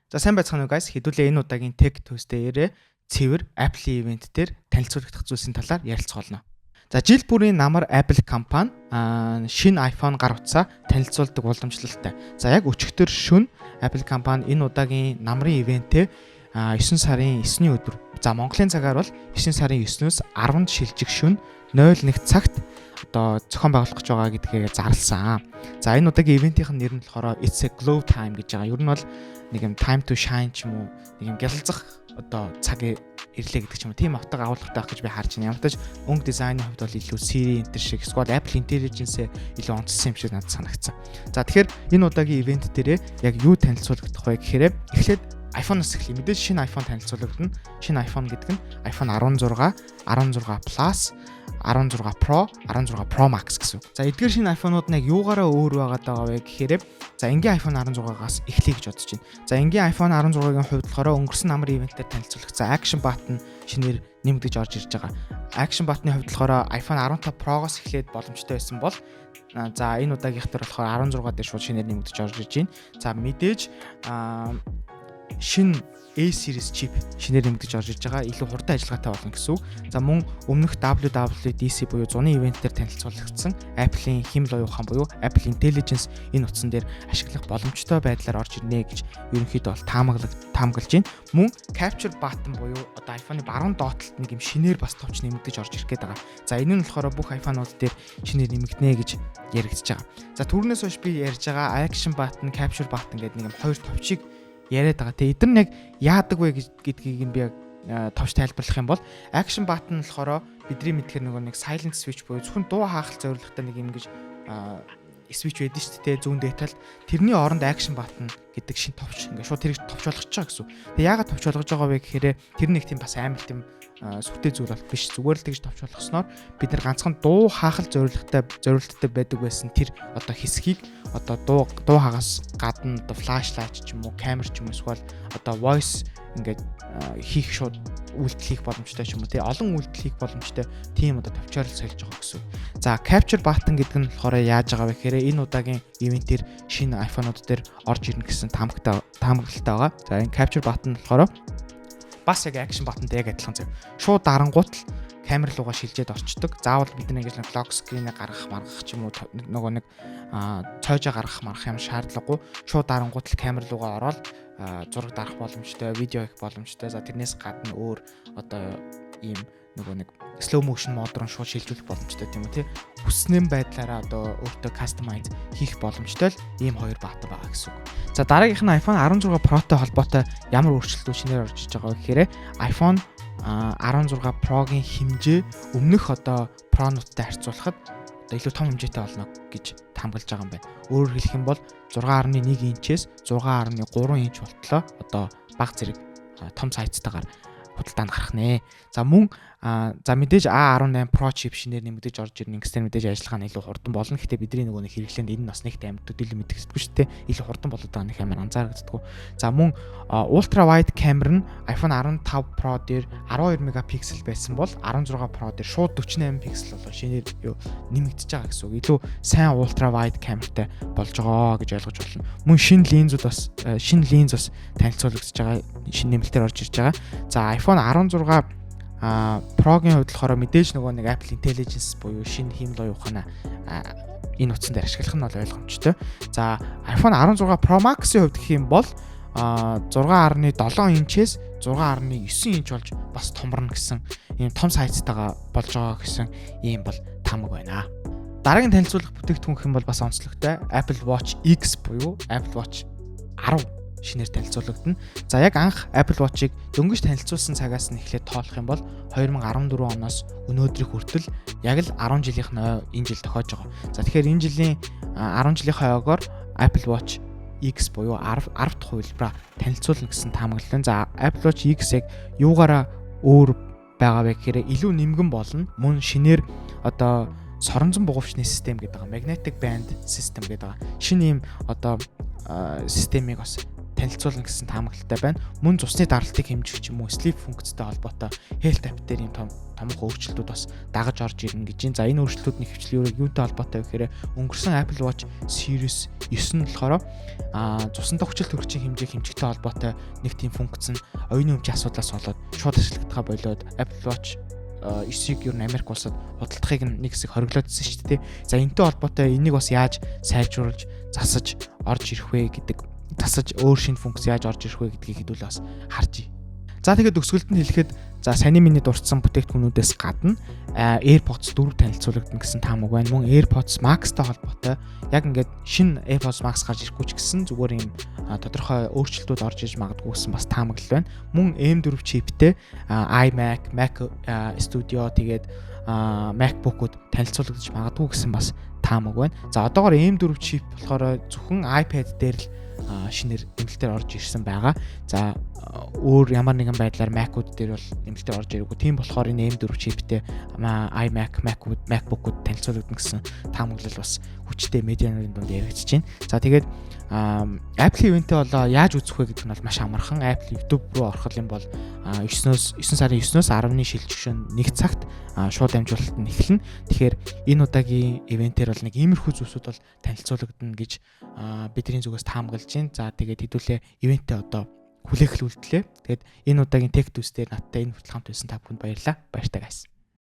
За, сайн байцгаана уу, guys. Хэдүүлээ энэ удаагийн Tech Toast дээрээ цэвэр Apple event дээр танилцуулагдах зүйлсийн талаар ярилцах болно. За, жил бүрийн намар Apple компани шинэ iPhone гар утсаа танилцуулдаг уламжлалтай. За, яг өчигдөр шөнө Apple компани энэ удаагийн намрын event ээ 9 сарын 9-ний өдөр, за, Монголын цагаар бол 9 сарын 9-өөс 10-нд шилжих шөнө 01 цагт одоо зохион байгуулах гэж байгаа гэдгээ зарласан. За, энэ удаагийн event ийн нэр нь болохоор It's a Glow Time гэж байгаа. Ер нь бол нэг юм time to shine ч юм уу, нэг юм гялалзах одоо цаг ирлээ гэдэг ч юм уу. Тийм утга агуулгатай байх гэж би харж байна. Ямар ч өнгө дизайны хувьд бол илүү Siri энэ шиг эсвэл Apple Intelligence илүү онцлсан юм шиг надад санагдсан. За, тэгэхээр энэ удаагийн event дээрээ яг юу танилцуулагдах вэ гэхээр эхлээд iPhone-оос эхлэе. Мэдээж шинэ iPhone танилцуулагдана. Шинэ iPhone гэдэг нь iPhone 16, 16 Plus, 16 Pro, 16 Pro Max гэсэн үг. За, эдгээр шинэ iPhone-ууд нь яг юугаараа өөр байгаад байгаа вэ гэхээр, за, энгийн iPhone 16-аас эхлэе гэж бодож байна. За, энгийн iPhone 16-гийн хувьд болохоор өнгөрсөн намар event ээр танилцуулагдсан Action button шинээр нэмэгдэж орж ирж байгаа. Action button-ы хувьд болохоор iPhone 15 Pro-гоос эхлээд боломжтой байсан бол, за, энэ удаагийнх дээр болохоор 16 дээр шууд шинээр нэмэгдэж орж ирж байна. За, мэдээж шинэ A series chip шинээр нэмэгдэж орж ирж байгаа. Илүү хурдан ажиллагаатай болно гэсэн үг. За, мөн өмнөх WWDC буюу зуны event дээр танилцуулагдсан Apple-ийн хиймэл оюун ухаан буюу Apple Intelligence энэ утсан дээр ашиглах боломжтой байдлаар орж ирнэ гэж ерөнхийдөө бол таамаглаж байна. Мөн Capture button буюу одоо iPhone-ы баруун доод талд нэг юм шинээр бас товч нэмэгдэж орж ирэх гээд байгаа. За, энэ нь болохоор бүх iPhone-ууд дээр шинээр нэмэгдэнэ гэж яригдж байгаа. За, түрүүнээс хойш би ярьж байгаа Action button, Capture button гэдэг нэг юм хоёр товчийг яриад байгаа. Тэгээ эдгээр нь яг яадаг вэ гэдгийг нь би яг товч тайлбарлах юм бол action button болохоор бидний мэдхээр нөгөө нэг silent switch буюу зөвхөн дуу хаахал зориулгатай нэг юм гэж switch байдаг шүү дээ, зүүн дээд талд. Тэрний оронд action button гэдэг шинэ товч ингээ шууд тэрийг товч болгож байгаа гэсэн. Тэгээ яагаад товч болгож байгаа вэ гэхээр тэр нэг тийм бас амар тийм сүртэй зүйл бол биш. Зүгээр л тэгж товч болгосноор бид нар ганцхан дуу хаахал зориулттай байдаг байсан тэр одоо хэсгийг одоо дуу хаагаас гадна одоо flashlight ч юм уу, камер ч юм уу, эсвэл одоо voice ингээд хийх шууд үйлдэл хийх боломжтой ч юм уу, тий, олон үйлдэл хийх боломжтой тийм одоо товчоор л сольж байгаа гэсэн. За, capture button гэдэг нь болохоор яаж байгаа вэ гэхээр энэ удаагийн event ээр шинэ iPhone-ууд дээр орж ирнэ гэсэн таамаглалтай байгаа. За, энэ capture button болохоор бас яг action button-тай яг адилхан зав. Шууд дарангуут л камер руугаа шилжээд орчдөг. Заавал бид нэг ингэж lock screen-ээ гаргах маргах ч юм уу, нөгөө нэг цоожоо гаргах маргах юм шаардлагагүй. Шууд дарангуут л камер руугаа ороод зураг дарах боломжтой, видео хийх боломжтой. За, тэрнээс гадна өөр одоо ийм нөгөө нэг slow motion mode руу шууд шилжүүлэх боломжтой тийм үү, тий. Хүснэн байдлаараа одоо өөртөө customize хийх боломжтой л ийм хоёр button байгаа гэсэн үг. За, дараагийнх нь iPhone 16 Pro-той холбоотой ямар өөрчлөлтүүд шинээр орж иж байгаа вэ гэхээр iPhone 16 Pro-гийн хэмжээ өмнөх одоо Pro-нуудтай харьцуулахад одоо илүү том хэмжээтэй болно гэж таамаглаж байгаа юм байна. Өөрөөр хэлэх юм бол 6.1 инчээс 6.3 инч болтлоо одоо баг зэрэг том size тайгаар худалдаанд гарах нэ. За, мөн за, мэдээж A18 Pro chip шинээр нэмэгдэж орж ирнэ. Ингэснээр мэдээж ажиллагаа нь илүү хурдан болно. Гэхдээ бидний нөгөө нэг хэрэглээнд энэ нь бас нэг амар төдийлөн мэдэгддэггүй шүү дээ. Илүү хурдан болоод байгаа нэг амар анзаарагддаггүй. За, мөн ultra wide камер нь iPhone 15 Pro дээр 12 мегапиксел байсан бол 16 Pro дээр шууд 48 пиксел болоо шинээр юу нэмэгдэж байгаа гэсэн үг. Илүү сайн ultra wide камертай болж байгаа гэж ойлгож байна. Мөн шинэ линзүүд бас шинэ линз бас танилцуулагдаж байгаа. Шинэ нэмэлтээр орж ирж байгаа. За, iPhone 16 Pro-гийн хувьд болохоор мэдээж нөгөө нэг Apple Intelligence буюу шинэ хиймэл оюун ухаанаа энэ утсан дээр ашиглах нь бол ойлгомжтой. За, iPhone 16 Pro Max-ийн хувьд гэх юм бол 6.7 инчээс 6.9 инч болж бас томорно гэсэн, ийм том size тайгаа болж байгаа гэсэн ийм бол таамаг байна. Дараагийн танилцуулах бүтээгдэхүүн гэх юм бол бас онцлогтой Apple Watch X буюу Apple Watch 10 шинээр танилцуулагдана. За, яг анх Apple Watch-ыг дөнгөж танилцуулсан цагаас нь эхлээд тоолох юм бол 2014 оноос өнөөдрийг хүртэл яг л 10 жилийнх нь ой энэ жил тохиож байгаа. За, тэгэхээр энэ жилийн 10 жилийнхээ ойгоор Apple Watch X буюу 10 10 дахь хувилбараа танилцуулна гэсэн таамаглал. За, Apple Watch X яг юугаараа өөр байгаа вэ гэхээр илүү нэмгэн болно. Мөн шинээр одоо соронзон бугуувчны систем гэдэг байгаа. Magnetic band system гэдэг байгаа. Шинэ ийм одоо системийг бас Танилцуулна гэсэн таамаглалтай байна. Мөн цусны даралтыг хэмжих ч юм уу sleep функцтэй холбоотой Health app дээр юм том томхон өөрчлөлтүүд бас дагаж орж ирнэ гэж байна. За, энэ өөрчлөлтүүд нь ихэвчлэн юутай холбоотой вэ гэхээр өнгөрсөн Apple Watch Series 9 нь болохоор цусанд хүчил төрөгчийн хэмжээ хэмжихтэй холбоотой нэг тийм функц нь оюуны өмчийн асуудлаас болоод шууд ашиглагдахаа болоод Apple Watch 9-ийг ер нь Америк улсад худалдахыг нэг хэсэг хориглоод ирсэн шүү дээ. За, энэтэй холбоотой энийг бас яаж сайжруулж, засаж орж ирэх вэ гэдэг, засаж өөр шинэ функц яаж орж ирэх вэ гэдгийг хэдүүлээ бас харж. За, тэгээд төгсгөлд нь хэлэхэд, за, саяны миний дурдсан бүтээгдэхүүнүүдээс гадна AirPods 4 танилцуулагдана гэсэн таамаг байна. Мөн AirPods Max-тай холбоотой яг ингээд шинэ AirPods Max гарч ирэхгүй ч гэсэн зүгээр юм тодорхой өөрчлөлтүүд орж иж магадгүй гэсэн бас таамаглал байна. Мөн M4 чиптэй iMac, Mac Studio, тэгээд MacBook-ууд танилцуулагдаж магадгүй гэсэн бас таамаг байна. За, одоогор M4 чип болохоор зөвхөн iPad дээр л шинээр нэмэлтээр орж ирсэн байгаа. За, өөр ямар нэгэн байдлаар Mac-ууд дээр бол нэмэлтээр орж ирээгүй. Тийм болохоор энэ M4 чиптэй iMac, Mac-ууд, MacBook-ууд танилцуулагдана гэсэн таамаглал бас хүчтэй медиануудын дунд яригдчихэж байна. За, тэгээд Apple event-ээ болоо яаж үзэх вэ гэдэг нь бол маш амархан. Apple YouTube руу орох юм бол 9-өөс 9 сарын 9-өөс 10-ны шилжих 1 цагт шууд дамжуулалт нь эхэлнэ. Тэгэхээр энэ удаагийн event ээр бол нэг иймэрхүү зүйлсүүд бол танилцуулагдана гэж бидний зүгээс таамаглаж байна. За, тэгээд хэдүүлээ event ээ одоо хүлээх л үлдлээ. Тэгээд энэ удаагийн Tech News дээр надтай энэ хүртэл хамт байсан та бүхэнд баярлалаа. Баяртай guys.